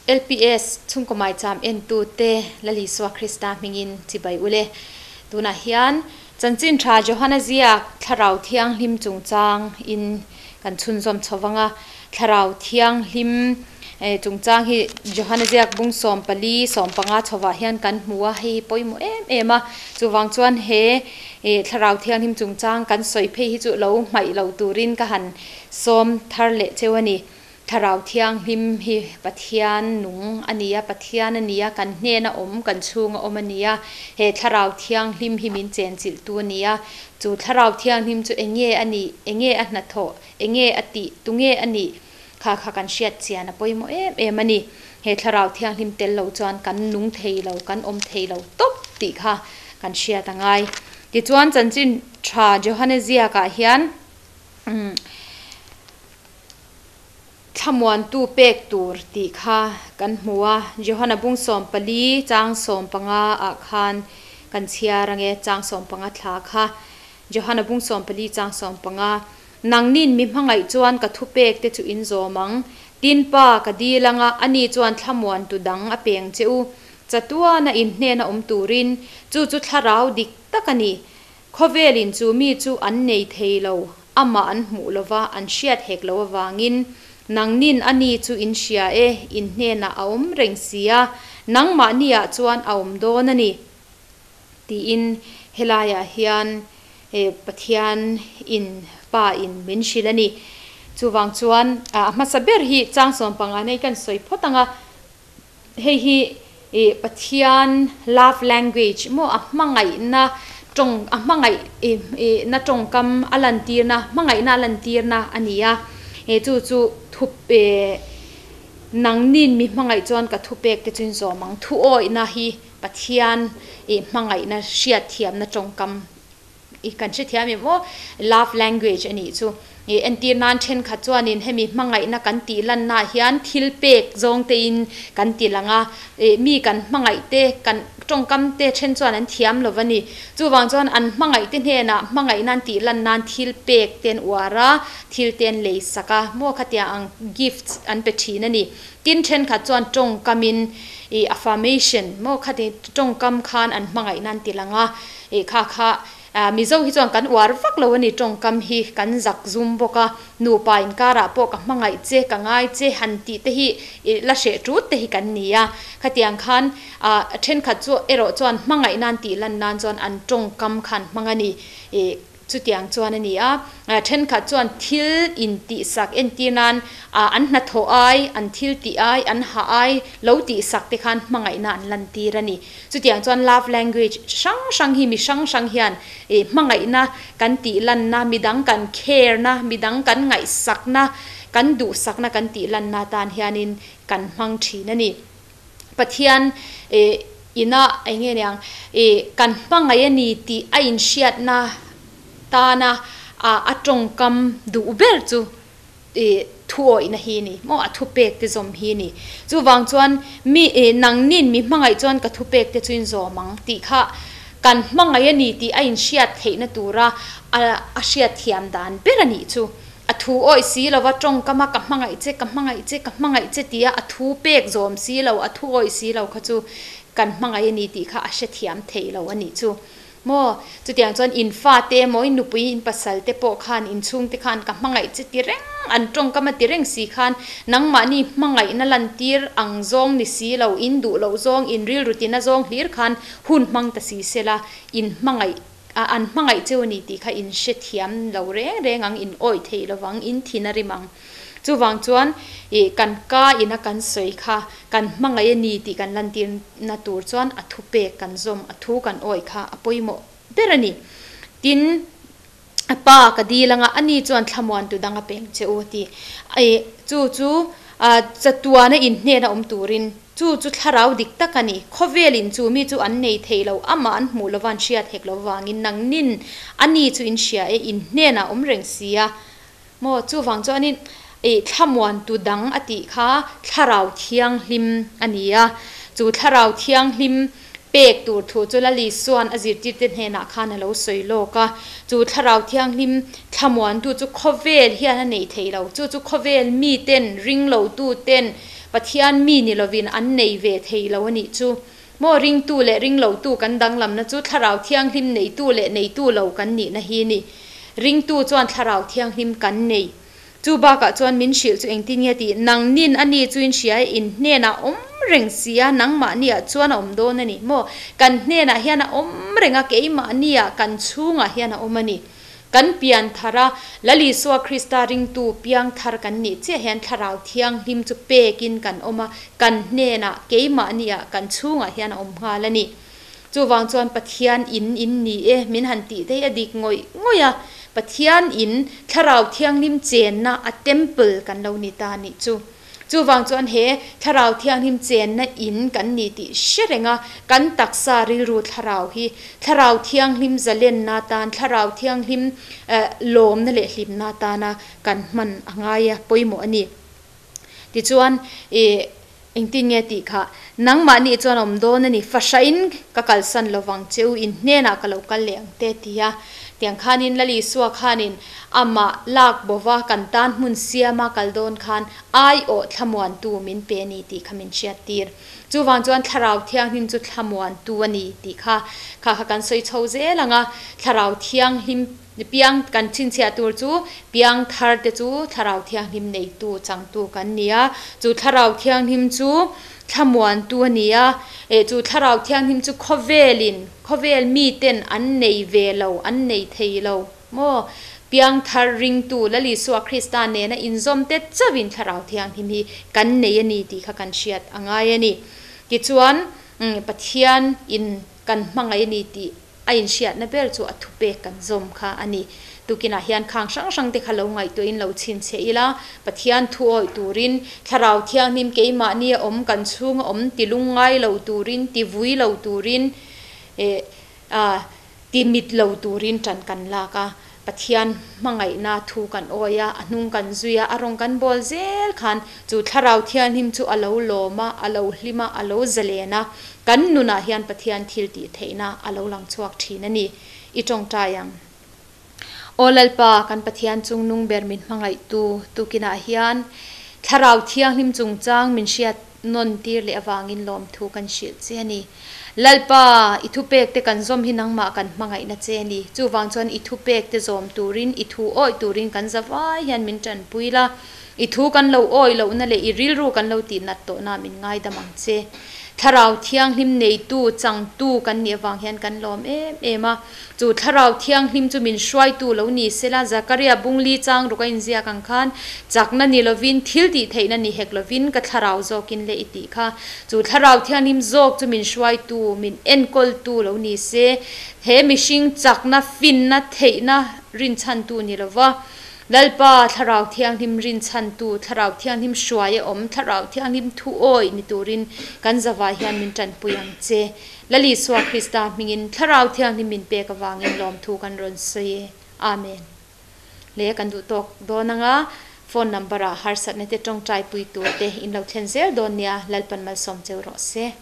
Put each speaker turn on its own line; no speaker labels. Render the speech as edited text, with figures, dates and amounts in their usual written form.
LPS chhungkaw maicham entute Lal Isua Krista hmingin chibai ule. Tunah hian Chanchin Tha Johana ziak Thlarau Thianghlim chungchang in kan chhunzawm chho vang a. Thlarau Thianghlim chungchang hi Johana ziak bung 14, 15 chhovah hian kan hmu a, hei hi pawimawh em em a. Chuvang chuan he Thlarau Thianghlim chungchang kan sawi phei hi chu lo hmaih lo turin ka han sawm thar leh cheu a ni. Thlarau Thianghlim hi Pathian nung a ni a, Pathian a ni a, kan hnena awm, kan chhunga awm a ni a. He Thlarau Thianghlim hi min chenchilhtu a ni a. Chu Thlarau Thianghlim chu enge a nih, enge a hnathawh, enge a tih, tunge a nih kha kha kan hriat chian a pawimawh em em a ni. He Thlarau Thianghlim tel lo chuan kan nung thei lo, kan awm thei lo tawp tih kha kan hriat a ngai. Tichuan Chanchin Tha Johane ziakah hian umm. Thlamuantu pek tur tih kha kan hmu a, Johana bung 14 chang 15 ah khan kan chhiar ange, chang 15 thla kha. Johana bung 14 chang 15, Nangnin mi hmangaih chuan ka thupek te chu in zawm ang, tin Pa ka dil anga ani chuan thlamuantu dang a peng che u, chatuana in hnena awm turin, chu chu thlarau dik tak a ni. Khawvelin chu mi chu an nei thei lo, amah an hmuh lova an hriat hek lo avangin, Nangnin a ni chu in hria e, in hnenah a awm reng si a, nangmahniah chuan a awm dawn a ni, tiin helaiah hian Pathian in Pa in min hrilh a ni. Chuvang chuan a hmasa ber hi chang 15 nei kan sawi phawt ang a, Hei hi ih Pathian love language maw a hmangaihna tawng a hmangaih ih ih na tawngkam a lantirna hmangaihna a lantirna a ni a. He chu chu thup eh nangnin mi hmangaih chuan ka thupek te chu in zawm ang. Thuawihna hi Pathian ih hmangaihna hriatthiamna tawngkam I kan hrethiam em aw, love language a nih chu. I entir nan thenkhat chuanin hemi hmangaihna kan tih lannaah hian thil pek zawng tein kan ti lang a, i mi kan hmangaih te, kan tawngkam te then chuan an thiam lo va ni. Chuvang chuan an hmangaih te hnenah hmangaihna an tih lan nan thil pek te an uar a, thil te an lei sak a, maw khatiang ang gifts an pe thin a ni. Tin thenkhat chuan tawngkamin i affirmation maw khati tawngkam khan an hmangaihna an ti lang a, I kha kha Mizo hi chuan kan uar vak lo a ni tawngkam hi kan zak zum bawk a, nupa inkarah pawh ka hmangaih che, ka ngai che han tih te hi i la hreh tut te hi kan ni a. Khatiang khan thenkhat chu erawh chuan hmangaih nan tih lan nan chuan an tawngkam khan hmang a ni. I Chutiang chuan a ni a, thenkhat chuan thil intihsak entir nan an hnathawh ai, an thil tih ai, an hah ai lo tihsak te khan hmangaihna an lantir a ni. Chutiang chuan love language hrang hrang hi mi hrang hrang hian hmangaihna kan tih lanna, midang kan care na, midang kan ngaihsakna, kan duhsakna kan tih lanna atan hianin kan hmang thin a ni. Pathian ina eng nge niang kan hmangaih a ni tih a inhriatna tana a tawngkam duh ber chu thuawihna hi a ni maw, a thupek te zawm hi a ni. Chuvang chuan mi nangnin mi hmangaih chuan ka thupek te chu in zawm ang tih kha kan hmangaih a ni tih a inhriat theihna tura a hriatthiam dan ber a nih chu. A thu awih si lova tawngkam a ka hmangaih che, ka hmangaih che, ka hmangaih che tia a thu pek zawm si lo, a thu awih si lo kha chu kan hmangaih a ni tih kha a hrethiam thei lo a nih chu. Maw? Chutiang chuan in fate emaw, in nupui, in pasal te pawh khan, in chhungte khan ka hmangaih che ti reng, an tawngkam a ti reng si khan nangmahni hmangaihna lantir ang zawng ni si lo, in duh loh zawng, in rilru tina zawng hlir khan hun hmang ta si sela, in hmangaih A an hmangaih cheu a ni tih kha in hrethiam lo reng reng ang, in awih theih lovang, in thin a rim ang. Chuvang chuan ih kan ka ina kan sawi kha kan hmangaih a ni tih kan lantirna tur chuan a thupek kan zawm, a thu kan awih kha a pawimawh ber a ni. Tin, a pa ka dil anga ani chuan thlamuantu dang a peng che u a ti. Ih chu chu chatuana inhnena awm turin Chu chu thlarau dik tak a ni. Khawvelin chu mi chu an nei thei lo, amah an hmuh lova an hriat hek lo vangin nangnin a ni chu in hria e, in hnenah awm reng si a. Maw, chuvang chuanin ih thlamuantu dang a tih kha thlarau thianghlim a ni a. Chu thlarau thianghlim pek tur thu chu Lali Suan a zirtirte hnenah khan a lo sawi lawk a. Chu thlarau thianghlim thlamuantu chu khawvel hian a nei thei lo. Chu chu khawvel miten, ringlotu ten. Pathian mi ni lovin an nei ve thei lo a nih chu. Maw ringtu leh ringlotu kan danglamna chu Thlarau Thianghlim neitu leh neitu lo kan nihna hi ni. Ringtu chuan Thlarau Thianghlim kan nei. Chu bakah chuan min hrilh chu engtin nge tih nangnin a ni chu in hria e, in hnenah awm reng si a, nangmahniah chuan a awm dawn a ni maw? Kan hnenah hian a awm reng a, keimahniah kan chhungah hian a awm a ni. Kan pian thar a, Lal Isua Krista ringtu piang thar kan nih chiah hian Thlarau Thianghlim chu pekin kan awm a, kan hnenah, keimahniah, kan chhungah hian a awm nghal a ni. Chuvang chuan Pathian in in ni e min han tih te hi a dik ngawih ngawih a, Pathian in Thlarau Thianghlim chenna a temple kan lo ni ta nih chu. Chuvang chuan he Thlarau Thianghlim chenna in kan ni tih hre reng a, kan taksa rilru Thlarau hi Thlarau Thianghlim zalenna atan, Thlarau Thianghlim lawmna leh hlimna atana kan hman a ngai a, pawimawh a ni. Tichuan i Engtin nge tih kha? Nangmahni chuan awm dawn a ni, fahrahin ka kalsan lovang che u, in hnenah ka lo kal leh ang te ti a. Tiang khanin Lal Isua khanin amah lak bova kan tan hmun siama kal dawn khan aiawh thlamuantu min pe a ni tih kha min hriattir. Chuvang chuan Thlarau Thianghlim chu thlamuantu a ni tih kha kha kha kan sawi chho zel ang a, Thlarau Thianghlim Piang kan chhinchhiah tur chu piang thar te chu Thlarau Thianghlim neitu changtu kan ni a, chu Thlarau Thianghlim chu thlamuantu a ni a, eh chu Thlarau Thianghlim chu khawvelin, khawvel miten an nei ve lo, an nei thei lo maw? Piang thar ringtu Lal Isua Krista nena inzawm te chauhin Thlarau Thianghlim hi kan nei a ni tih kha kan hriat a ngai a ni. Tichuan, Pathian in kan hmangaih a ni tih A inhriatna ber chu a thupek kan zawm kha a ni. Tukinah hian khang hrang hrang te kha lo ngaihtuahin lo chhinchhiah ila, Pathian thu awih turin, Thlarau Thianghlim keimahni a awm, kan chhunga awm ti lungngai lo turin, ti vui lo turin, eh, ah, ti mit lo turin ṭan kan lak a. Pathian hmangaihna thu kan awi a, a hnung kan zui a, a rawn kan bawl zel khan chu Thlarau Thianghlim chu a lo lawm a, a lo hlim a, a lo zalen a, kan nunah hian Pathian thil tih theihna a lo lang chhuak thin a ni. I tawngtai ang. Aw Lalpa, kan Pathian chung nung ber min hmangaihtu tukinah hian Thlarau Thianghlim chungchang min hriat nawn tir leh avangin lawmthu kan hrilh che a ni. Lalpa, i thupek te kan zawm hi nangmah kan hmangaihna che a ni. Chuvang chuan i thupek te zawm turin, i thu awih turin kan za vai hian min tanpui la. I thu kan lo awih lohna leh i rilru kan lo tih nat tawhna min ngaidam ang che. Thlarau Thianghlim neitu, changtu kan nih avang hian kan lawm em em a. Chu Thlarau Thianghlim chu min hruaitu lo ni sela, Zakaria bungli chang ruk a inziak ang khan, chakna ni lovin, thil tih theihna ni hek lovin ka Thlarau zawkin le i tih kha. Chu Thlarau Thianghlim zawk chu min hruaitu, min enkawltu lo ni se, he mihring chakna, finna, theihna rinchhantu ni lova, Lalpa, Thlarau Thianghlim rinchhantu, Thlarau Thianghlim hruai a awm, Thlarau Thianghlim thuawi ni turin kan zavai hian min tanpui ang che. Lal Isua Krista hmingin Thlarau Thianghlim min pek avangin lawmthu kan rawn sawi e. Amen. Le kan duh tawk dawn anga phone number ah harsatna te tawngtai pui tur te in lo thlen zel dawn nia Lalpan malsawm cheu rawh se.